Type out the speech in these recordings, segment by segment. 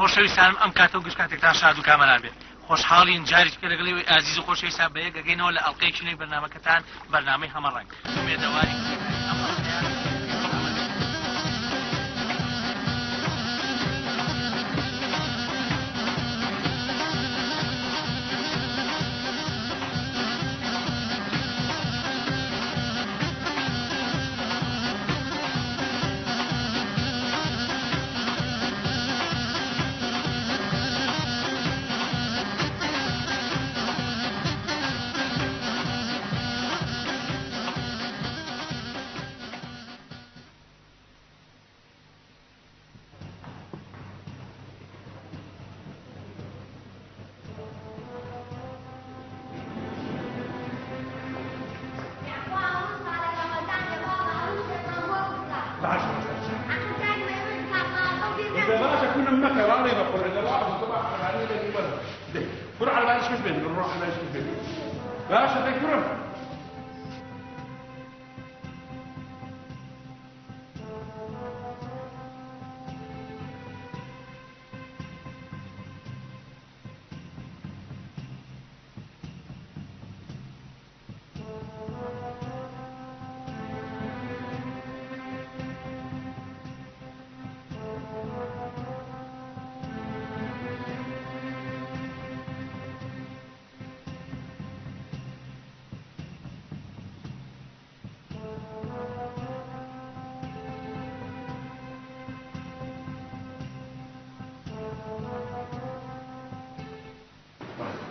خۆشەویستانم ئەم کاتە و گشت کاتێکتان شاد و کامەران بێت. خۆشحاڵین جارێکی کە لەگەڵ ئێوەی ئازیز و خۆشەویستان بە یەک ئەگەینەوە لە ئەڵقەیەکی نوێی بەرنامەکەتان بەرنامەی هەمەڕەنگ. ئومێدەوارین ئەم ئەڵقەیە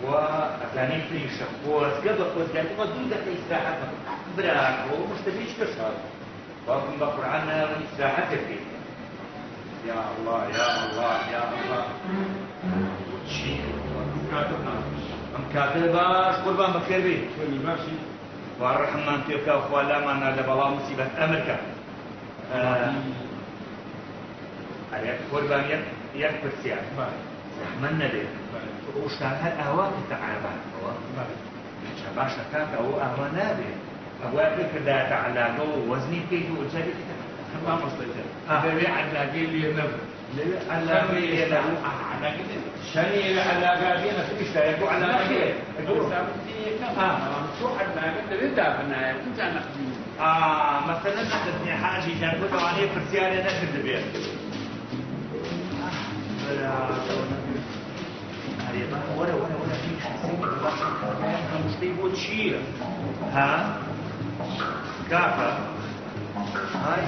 بەخوا ئەزانی فریشە خۆزگە بە خۆزگە بە دوو دەقە ئیسراحەت بکەم براکۆ مشتەبی چ کەس هات باوکم بە قورعان نایەڵن ئیسراحەتێک بکەیت یا الله یا الله یا الله چی ئەم کاتە باش قوربان بەخێر بێی باشی خوا ڕەحممان پێ بکا و خوا لامان نا لە بەڵا موسیبەت ئەمر کە ئەرێ قوربان یەک یەک پرسیار زەحمەت نەبێ تۆ ئەو شتان هەر ئاوا کردە عەرەبانەوە جا باشە کاکە ئەوە ئاوا نابێ ئەوە بکردایەتە عەلاگە و وەزنی بکەیت و جا بێتە مامۆستا گیان لەوێ عەلاگەی لێ نەبوو لەوێ عەلاگەی لێ نەبوو شەنی لەوێ عەلاگە لێ نەبوو شتایەک و عەلاگە تۆ عەلاگە لەوێ دابنایە اینجا نەقدی مەسەلەن نەقدنی حاجی گیان تۆ لەوانەیە پرسیارێ نەکردبێت ئەرێ با وەرە وەرە وەرە هەموو شتەی بۆ چییە ها کاکە های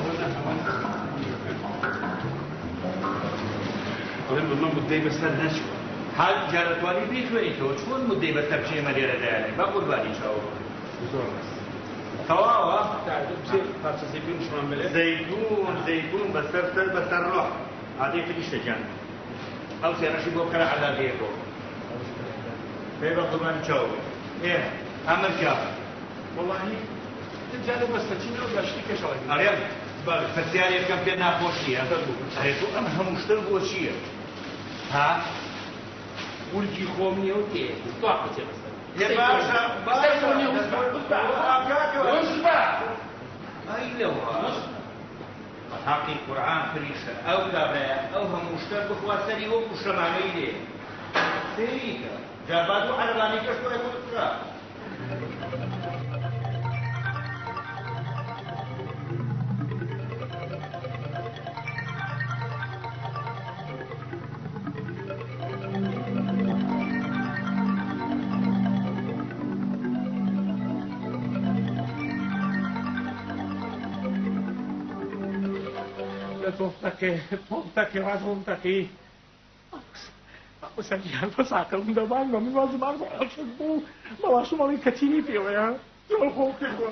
ئەڵێم بەمە مدەی بەسەر نەچووە هەر جارەتوانی بیخوێنیتەوە چۆن مدەی بەسەر بچێ ئێمە لێرە دایانێ با قوربانی چاوە زۆر ڕاست تەواوە پارچە زەیتونیشمان بەرێ زەیتون زەیتون بەسەر سەر بەسەر ڕۆح ئادەی فریشتە گیان ئەو سێرەشی بۆ بکەرە عەلاگەیەکەوە پێ بە قوربانی چاو ئێ ئەمر کە وەڵاهی جارێ بەستە چی ناو باشتی کەشەڵی ئەرێ پرسیارێکم پێ ناخۆش نییە ئەرێ تۆ ئەم هەموو شتە بۆ چییە ها ورگی خۆم نییە و تێ تۆ قەچێ بەسەر ئێ باشە باشە ئەی لەوە حەقی قورئان فریشتە ئەو کابرایە ئەو هەموو شتە بخوا سەری وەکو شەمامەی لێ سەیریکە جا با دوو عەرەبانەی کەش وەرە بخرا تۆفتەکەی ڕاستەکەی مامۆستا گیان بەس عەقڵم دەبان بە من وازم ئاغ عاشق بوو بەڵاشم ئەڵێ کەتینی پێوەیە زۆر خۆم کردووە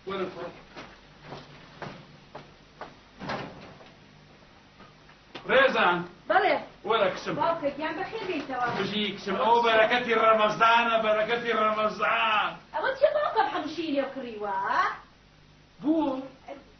وەرە کوڕ ڕێزان بەڵێ وەرە کچم باوکە گیان بەخێر بێیتەوە بژی کچم ئەوە بەرەکەتی ڕەمەزانە بەرەکەتی ڕەمەزان ئەوە چیە باوکم حەمشی لێ کڕیوە بوو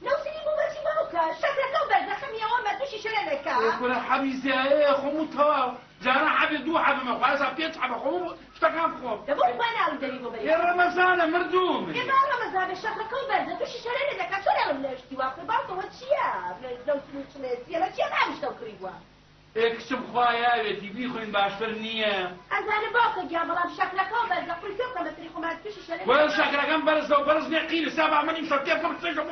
نەوسنی بوو بەچی باوکە شەکرەکە و بەرزەخەمی ئەوە مەردوشی شەرەنەکە کورە حەبی زیایەیە خۆم و تەواو جاران حەبێ دوو حەبمە خوا ئێستا پێنج حەبە خۆم و شتەکان بخۆم دەبۆ خوا ناوم دەری بۆ بەری ئێ ڕەمەزانە مردووم ئێ با ڕەمەزان بێ شەکرەکە و بەرزە تووشی شەرەنە دەکات چۆن ئەڵم لە شتی وا بکە باوکەوە چییە نەوسن و چڵێ چییە لە چیە ئەم شتەو کڕی بووە. ئێ کچم خوا یاوێتی بیخۆین باشتر نییە؟ ئەزانم باوکە گیان بەڵام شەکرەکەو بەرزە قوری پێ بکەم بەسەری خۆمان تووشی شەلەلی وەرە شەکرەکەم بەرزە و بەرز نییە قیرە سا با من ئیمشەو تێ بکەم سێ شەو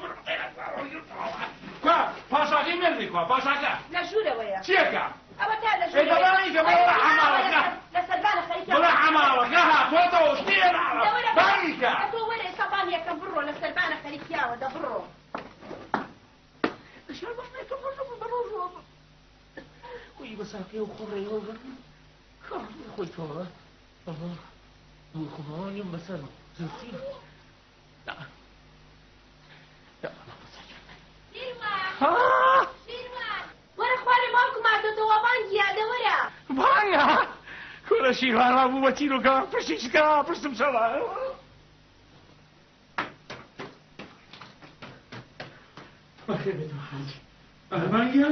کوا پاشاکەی مێردی کوا پاشاکە؟ لە ژوورەوەیە. چیەکە؟ ئەوەتا لە ئێ ژوورەوەیە. دەبانیکە بڵێ حەماڵەکە لە سەربانە خەریکە. بڵێ حەماڵەکە هاتۆتەوە شتی هێناوە دەوەرە بانیکە. ئەتۆ وەرە ئێستا بانگ یەکەم بڕۆ لە سەربانە خەریکیاوە دە بڕۆ. خۆی بەساقی و خۆڕێەوە خۆی تۆوە خۆمانیم بەسەر زووتی شیروان شیروان وەرە خوارێ باوکم هاتۆتەوە بانگیە دە وەرە. بانگە کورە شیروان وا بوو بە تیرۆکە پشتی شکا پشتم شەڵا. بەخێر بێتەوە حاجی. بانگیە؟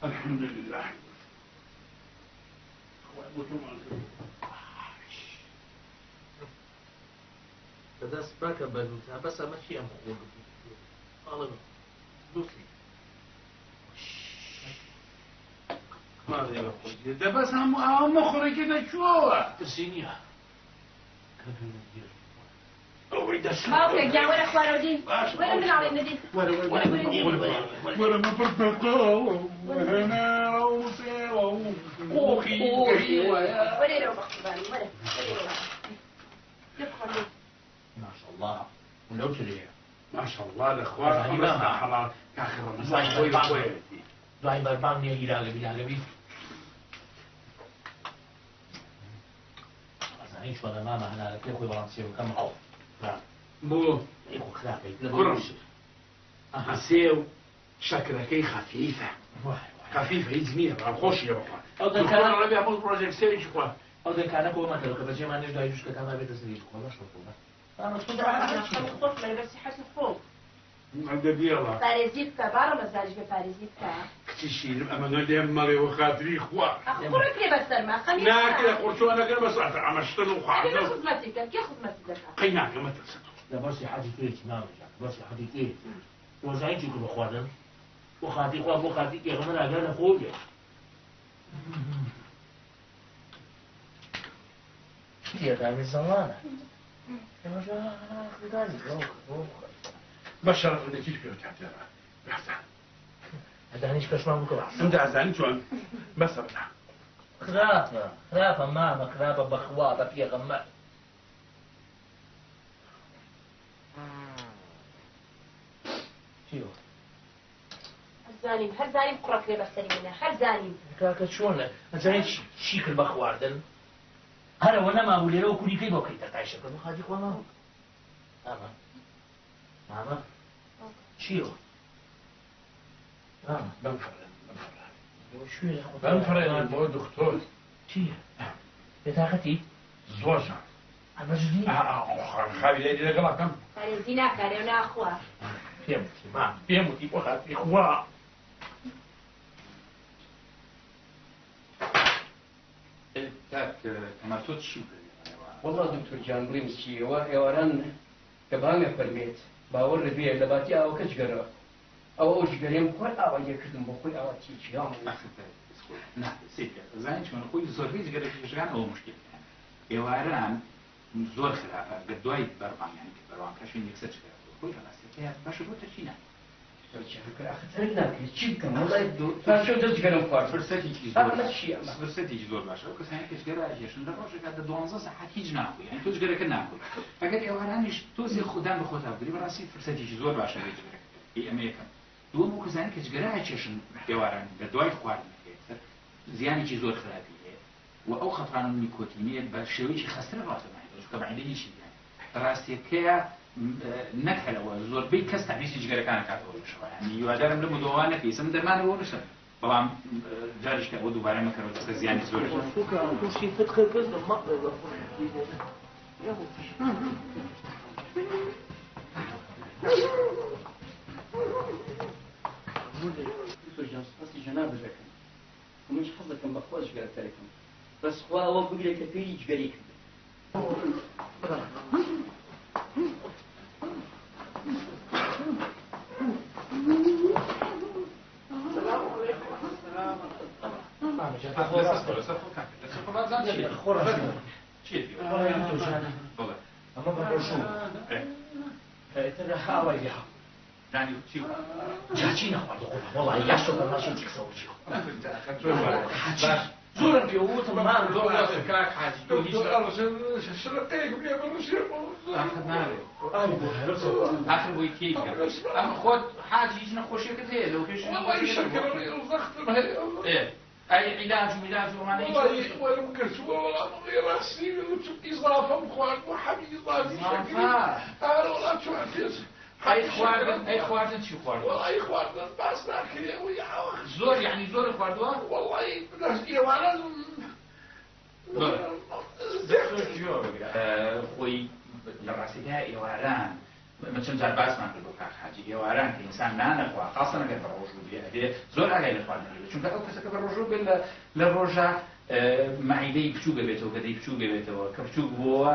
الحمد لله. بەدەست باکە بەلووتە بەس ئەمە چی ئەم خۆ دووسی دە بەس هەموو ئاوە مەخۆڕێکی دەچووەوە. ترسی نییە ئەوەی دەست باوکە گیان وەرە خوارەوە دین. باش. وەرە مناڵێ نەدین. وەرە وەرە وەرە من پرتەقاڵ و هەنارە و سێوە و قۆخی گەیوەیە. وەرێرەوە بە قوربانی وەرە وەرێرەوە. لێ بخۆ لێ. ماشەڵڵا لەو ترەیە. ماشەڵڵا لە خوا ڕەمەزان حەڵاڵ کاخی ڕەمەزان خۆی خۆیەتی. دوای بەربانگ نییە هیلاگەبی لاگەبی ئەزانی چۆنە مامە هەنارەکەی خۆی بەڵام سێوەکە مەخۆ. بۆ ئەی خۆ خراپە کوڕم سێو شەکرەکەی خەفیفە خەفیفە هیچ نییە بەڵام خۆشیە بەخوا. ئەو دەکانە ڕەبی هەموو ڕۆژێک سێوێکی خوا. ئەو دەکانە بۆ مەکەرەوە کە بەجێمان نێش دوای جوشکەکان بێتە سەری خۆ باشە خۆ مامە چۆن خۆش مەرە بەسی حەزی خۆم. دەبیڵە پارێزی بکە با ڕەمەزانیش بێ پارێزی بکە. کچی شیرم ئەمە نۆ لێم مەڵێ وە خاتری خوا. ئەخ قوڕێک لێ بەسەرما خەمی ناکرێ قورچۆنەکە بەس ئەمە شتن و ئەبێ خواردن. خزمەتی بکەم کێ خزمەتی دەکا؟ قەی ناکە مەترسە. لە بەسی حەزی توێکی مامە جان بەسی حەزی توێکی وەزانی چی کرد بە خواردن بۆ خاتری خوا بۆ خاتری پێغەمبەر ئاگا لە خۆ بێ. تێدامی زەڵانە بە شەرەف دەکیش پێ تاتێرە بەسە. ئەدانیش کەشمان بکە. ئەم دازانی چۆن بەسە بدا. خراپە خراپە مامە خراپە بەخوا بە پێغەمبەر. چیەوە؟ هەر زانیم هەر زانیم قوڕەک لێ بەسەری منە هەر زانیم. کاکە چۆنە ئەزانی چی کرد بە خواردن؟ هەرەوە نەمابوو لێرەوە کوریکەی بۆ کەیتە تای شەکر بۆ خاجی خوا مامە. مامە مامە چیەوە؟ مامە بەم فڕێن بەم فڕێن بۆ شوێنە خۆ بەم فڕێن بۆ دکتۆر. چییە؟ بێتاقەتی؟ زۆر جان. ئەمە ژنی؟ خاوی لێری لەگەڵاکەم. پارێزی ناکارێ و ناخوا. پێم وتی مام پێم وتی بۆ خاتری خوا. کاک کەمال تۆ چی بکەی؟ وەڵا دکتۆر گیان بڵێم چیەوە ئێواران کە بانگە فەرمێت باوەڕ بێ لە باتی ئاوەکە جگەرەوە ئەوە ئەو جگەرەیەم خۆی ئاوا لێکردم بۆ خۆی ئاوا تێکیام. زانی چۆن خۆی زۆربەی جگەرەکێشەکان ئەوە مشکلەیە ئێواران زۆر خراپە گەر دوای بەربانگ یانی کە بەروانکەشین یەکسەر جگەرە خۆی ڕاستەکەیە باشە بۆ تەرکی ناکەی. ترک ناکرێت چی بکەم وەڵای پاشەو دەست جگەرەم خوارد. فرسەتێکی ئەمە زۆر چییە ئەمە؟ فرسەتێکی زۆر باشە ئەو کەسانەی کە جگەرە ئەکێشن لە ڕۆژێکا دە 12 سەعات هیچ ناخۆی یانی تۆ جگەرەکە ناخۆی ئەگەر ئێوارانیش تۆزێ خودان بە خۆتا بگری بەڕاستی فرسەتێکی زۆر باشە بێ جگەرەکە ئەی ئەمە یەکەم. دووەم ئەو کەسانەی کە جگەرە ئەکێشن ئێواران لە دوای خواردنەکە یەکسەر زیانێکی زۆر خراپی هەیە و ئەو خەتران و نیکۆتینەیە بە شێوەیەکی خەستر ڕاستە ماهێتەوە چونکە مەعیدە هیچی نییە. ڕاستیەکەیە نەک هەرەوە زۆربەی کەس تەعویزی جگەرەکان کاتەوە لەشەوە یعنی هیوادارم لەم دۆوا نەکەی ئێستا من دەرمانە بۆ نووسم بەڵام جاریش کە ئەوە دووبارە مەکەرەوە چونکە زیانی زۆر. بەخوا جگەرە تەرکم. بەس خوا ئەوە بگرێ کە فێری جگەرەی کردم. ئەمە بە ڕۆژوو ئیتر ئاوای لێ هەڵ دانی چی جا چی نەخواردە خۆ وەڵی یا شۆکە ماشی چی قسە وچی زۆرم پێ وتم مام زۆر باشە کاک حاجی تۆ هیچ شرقەیەکم لێ بڕشێ ئاخر نابێ ئاخر بۆی تێی بکە ئەم خۆت حاجی هیچ نەخۆشیەکت هەیە لەو پێش والله شەکرم هەیە و زەختم هەیە ئێ ئەی عیلاج و میلاج و ئەمانە هیچ والله وەرم گرتووە وەڵام ڕاستی ئیزافەم خوارد و حەبی ئیزافی شەکری ئارە وەڵام چوار پێش ئەی خواردن ئەی خواردن چی خواردووە؟ والله خواردن باس ناکرێ و یاوە زۆر یعنی زۆر خواردووە؟ والله ئێوارە خۆی لە ڕاستیدا ئێواران من چەند جار باسمان کردو کاک حاجی ئێواران کە ئینسان نانەخوا خاصە ئەگەر بە ڕۆژوو بێ ئەبێ زۆر ئاگای لە خواردن بێ چونکە ئەو کەسەکە بە ڕۆژوو بێت لە ڕۆژە مەعیدەی بچووک بێتەوە گەدەی بچووک بێتەوە کە بچووک بووەوە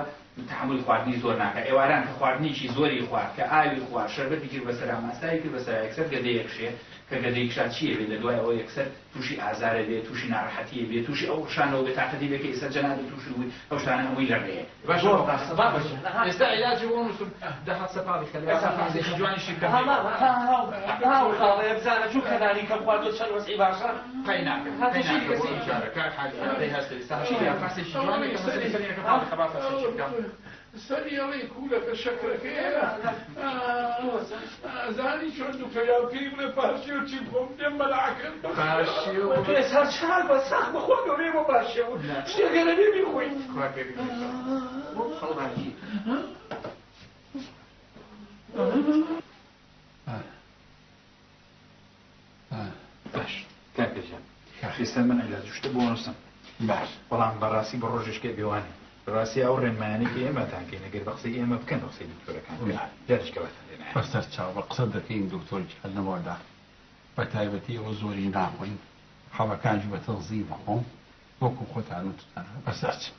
تحملی خواردنی زۆر ناکە ئێواران کە خواردنێکی زۆری خوارد کە ئاوی خوارد شەربەتی کرد بەسەرا ماستاوی کرد بەسەرا یەکسەر گەدەیەک شێ کە گەدەی کشا چییە بێت لە دوای ئەوە یەکسەر تووشی ئازارە بێت تووشی ناڕەحەتیە بێت تووشی ئەو ڕشانەوە بێت تاقەتی بێت کە ئێستا جەنابی تووشی بووی ئەو شتانە هەمووی لە ڕێیە باشە ئێستا عیلاجی بۆ نووسم دە هەفتە پاڵی خەلێ فازێکی جوانیشی بکەم خاڵەیە بزانە چوو کەناری کەم خواردوە چەند وەزعی باشە قەی ناکەم قەی ناکەم بۆ ئیشارە کاک حاجی دەی هەستە ئێستا فاسێکی جوانی کە مەسەلەی سەرینەکە پاڵی خەبا فاسێکی بکەم سەری ئەڵێ کوولەکە شەکرەکەیە زانی چۆن دکتۆر پێی بڵێ پارشێو چی بخۆم پێم بەلاکەن پارشێو تۆ ئێستا چاک بە ساخ بەخوا گەورەیە بۆ پارشێو شتێکە لەبێ بیخۆی خوا پێ بگرێتەوە. خەڵباجی باش کاکە گیان ئێستا من عیلاج شتە بۆ نووسم باش بەڵام بەڕاستی بە ڕۆژێشکە بێوانێ بەڕاستی ئەو ڕێنمایانەی کە ئێمەتان کەین ئەگەر بە قسەی ئێمە بکەن بە قسەی دکتۆرەکان بکەن جارێکەوەتان لێ نایە بەسەر چاو بە قسە دەکەین دکتۆر گیان لەمەوەدا بە تایبەتی ئەوە زۆری ناخۆین حەبەکانیش بە تەنزیم بخۆم وەکو خۆتان وتتان بەسەر چاو.